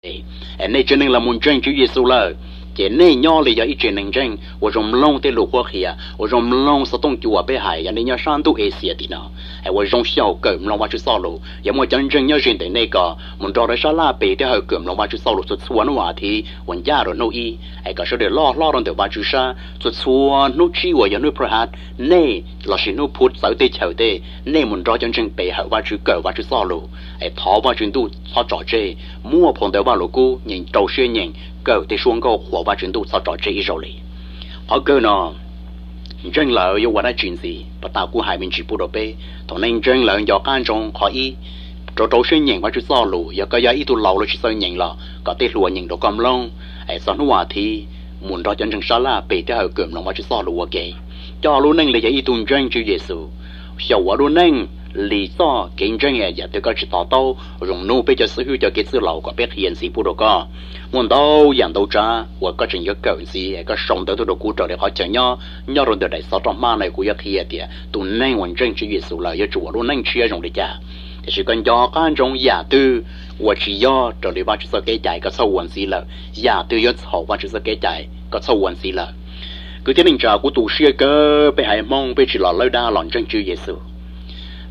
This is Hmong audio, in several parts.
nej tsev neeg los mus ntseeg Tswv Yexus lawm, ces nej nyob li yog ib tsev neeg ntseeg uas zoo mloog tej lus qhuab qhia, uas zoo mloog xov tooj cua peb hais yog nej nyob sab ntuj Axias tim no. Es ua zoo xyaum kawm mloog Vajtswv txoj lus, yog muaj cov ntseeg nyob ze ntawm nej kom mus nrog rau sab laj pem thiab hawm kawm mloog Vajtswv txoj lus txhua txhua hnub as thiv uas ncaj rau hnub ib, es kom sawv daws loj hlob rau ntawm Vajtswv sab. Txhua txhua hnub tsib uas yog hnub Phuj, nej lossis hnub Phuj txawv teb chaws tej, nej mus nrog cov ntseeg pem hawm Vajtswv kawm Vajtswv txoj lus, es thov Vajtswv Ntuj txhob tso tseg. Muaj phau ntawv Vaj Lus Kub nyeem, rau siab nyeem, kawm tej suab nkauj qhuas Vajtswv Ntuj txhob tso tseg ib zaug li. Qhov kawg no, ntseeg lawm yuav ua dab tsi ntxiv? Pas tas kuv hais me ntsis pub rau peb, thaum nej ntseeg lawm nco qab ntsoov qhov ib, rau rau siab nyeem Vajtswv txoj lus. Yog koj yog ib tug laus los tsis txawj nyeem los kom tej hluas nyeem rau koj mloog. Es txog hnub as thiv mus nrog cov ntseeg sab laj pem thiab hawm kawm mloog Vajtswv txoj lus ua ke. Coj lub neej li yog ib tug ntseeg Tswv Yexus, xyaum ua lub neej li txoj kev ntseeg. Yam twg koj tsis to taub, zoo nug peb cov xib hwb cov kev txwj laus kom peb qhia ntxiv pub rau koj. Muaj ntau yam ntau tsav uas koj tseem yuav kawm ntxiv, koj sau ntawv tuaj rau kuv raws li qhov chaw nyob, nyob rau ntawm daim xov rau hmab no kuv yuav qhia tias tus neeg uas ntseeg Tswv Yexus lawm yuav tsum ua lub neej tshiab zoo li cas. Tiam sis koj nco qab ntsoov, yam twg uas tsis yog raws li Vajtswv txoj kev cai koj txhob ua ntxiv lawm, yam twg yuav txhaum Vajtswv txoj kev cai koj txhob ua ntxiv lawm. Kwv tij neej tsa, kuv tu siab kawg peb haiv Hmoob peb tsis los lawb dab los ntseeg Tswv Yexus.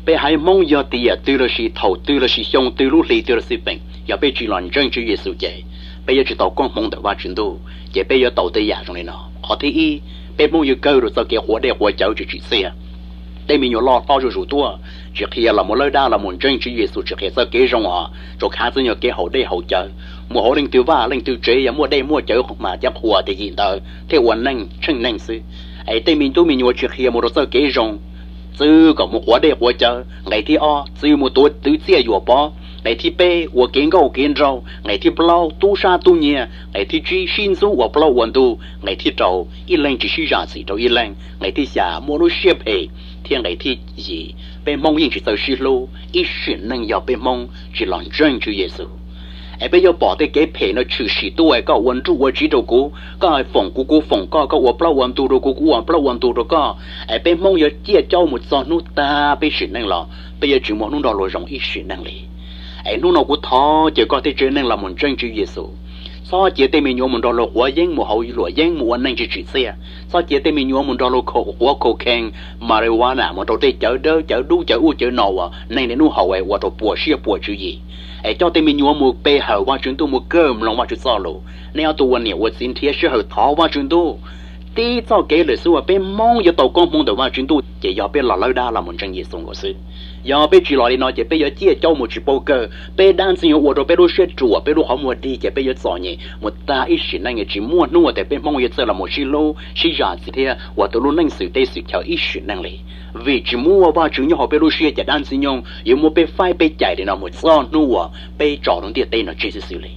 Peb haiv Hmoob yog tiam twg lossis thaum twg lossis xyoo twg lub hli twg los xij peem, yog peb tsis los ntseeg Tswv Yexus ces peb yuav tsis tau koob hmoov ntawm Vajtswv Ntuj, ces peb yuav tau tej yam zoo li no. Qhov thib ib, peb Hmoob yuav kawg rau txoj kev quav dej quav cawv tsis tsim txiaj. Tej me nyuam loj hlob zuj zus tuaj, tsis qhia los mus lawb dab los mus ntseeg Tswv Yexus, tsis qhia txoj kev zoo os, tsuas khav txog nyuag kev haus dej haus cawv, mus hauv leej twg vaj leej twg tsev, yog muaj dej muaj cawv mas cov qhuas tias yim ntawd thiaj ua neej tsheej neeg xwb. Es tej me tub me nyuam tsis qhia mus rau txoj kev zoo, txwv kom mus quav dej quav cawv. Nqe thib ob, txwv mus tuav twv txiaj yuam pov. Nqe thib peb, ua kev nkauj kev nraug. Nqe thib plaub, tub sab tub nyiag. Nqe thib tsib, sib ntxub ua plaub ua ntug. Nqe thib rau, ib leeg tsis sib zam txim rau ib leeg. Nqe thib xya, muaj lub siab phem. Thiab nqe thib yim, peb Hmoob yeej tsis txawj sib hlub, ib sim neej yog peb Hmoob tsis los ntseeg Tswv Yexus. Es peb yuav pom tej kev phem no tshwm sim tuaj, koj ua nruj ua tsiv rau kuv, koj foom kuv kuv foom koj, koj ua plaub ua ntug rau kuv, kuv ua plaub ua ntug rau koj. Es peb Hmoob yuav ciaj caub mus txog hnub tag peb sim neej los peb yuav tsis muaj hnub nrog luag zoo ib sim neej li. Es hnub no kuv thov caw koj tej tsev neeg los mus ntseeg Tswv Yexus. Txhob cia tej me nyuam mus nrog luag quav yeeb, mus haus luam yeeb, mus ua neej tsis tsim txiaj. Txhob cia tej me nyuam mus nrog luag quav cocaine, marijuana, mus rau tej cawv dawb cawv dub cawv ub cawv no uas neeg niaj hnub haus es ua rau puas siab puas tswv yim. Es coj tej me nyuam mus pe hawm Vajtswv Ntuj, mus kawm mloog Vajtswv txoj lus. Nej ob tug ua niam ua txiv nrhiav sij hawm thov Vajtswv Ntuj, tib txoj kev lawm xwb uas peb Hmoob yuav tau koob hmoov ntawm Vajtswv Ntuj ces yog peb los lawb dab los mus ntseeg Yexus nkaus xwb. Yog peb tsis los li no ces peb yuav ciaj caub mus tsis paub kawg, peb dab ntxwg nyoog ua rau peb lub siab ruam, peb lub qhov muag dig ces peb yuav txom nyem mus tag ib sim neej, tsis muaj hnub uas tias peb Hmoob yuav txawj los mus sib hlub sib zam txim thiab ua tau lub neej xws teb xws chaw ib sim neej li. Vim tsis muaj Vajtswv nyob hauv peb lub siab ces dab ntxwg nyoog yuav muab peb faib peb cais li no mus txog hnub uas peb tso lub ntiaj teb no tseg xwb xwb li.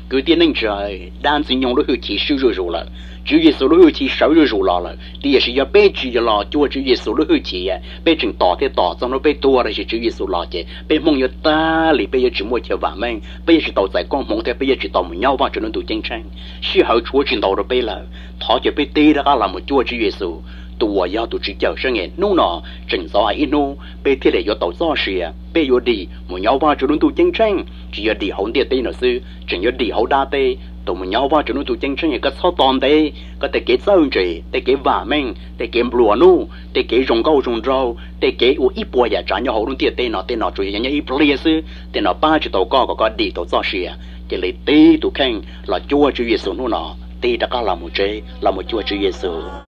Kwv tij neej tsa, dab ntxwg nyoog lub hwj chim swb zuj zus lawm, Tswv Yexus lub hwj chim sawv zuj zus los lawm. Tiam sis yog peb tsis los cuag Tswv Yexus lub hwj chim, peb tseem tos thiab tos txog hnub peb tuag los sis Tswv Yexus los ces peb Hmoob yuav tag li, peb yuav tsis muaj chaw vam meej, peb yuav tsis tau txais koob hmoov thiab peb yuav tsis tau mus nyob Vajtswv lub ntuj ceeb tsheej. Sij hawm tshuav tsis ntau rau peb lawm, thov caw peb tib rov qab los mus cuag Tswv Yexus, tus uas yog tus Tswv cawm seej. Hnub no tseem ntxov ib hnub peb thiaj li yuav tau txoj sia, peb yuav dim mus nyob Vajtswv lub ntuj ceeb tsheej, tsis yog dim hauv ntiaj teb no xwb, tseem yuav dim hauv dab teb. Tus mus nyob Vajtswv lub ntuj ceeb tsheej, koj txhob tos ntev koj tej kev txawj ntse, tej kev vam meej, tej kev nplua nuj, tej kev zoo nkauj zoo nraug, tej kev ua ib puas yam tsav nyob hauv lub ntiaj teb no, tej no tsuas yog nyob ib pliag xwb, tej no pab tsis tau koj kom koj dim tau txoj sia. Cia li tib tus kheej los cuag Tswv Yexus hnub no, tib rov qab los mus tsev los mus cuag Tswv Yexus.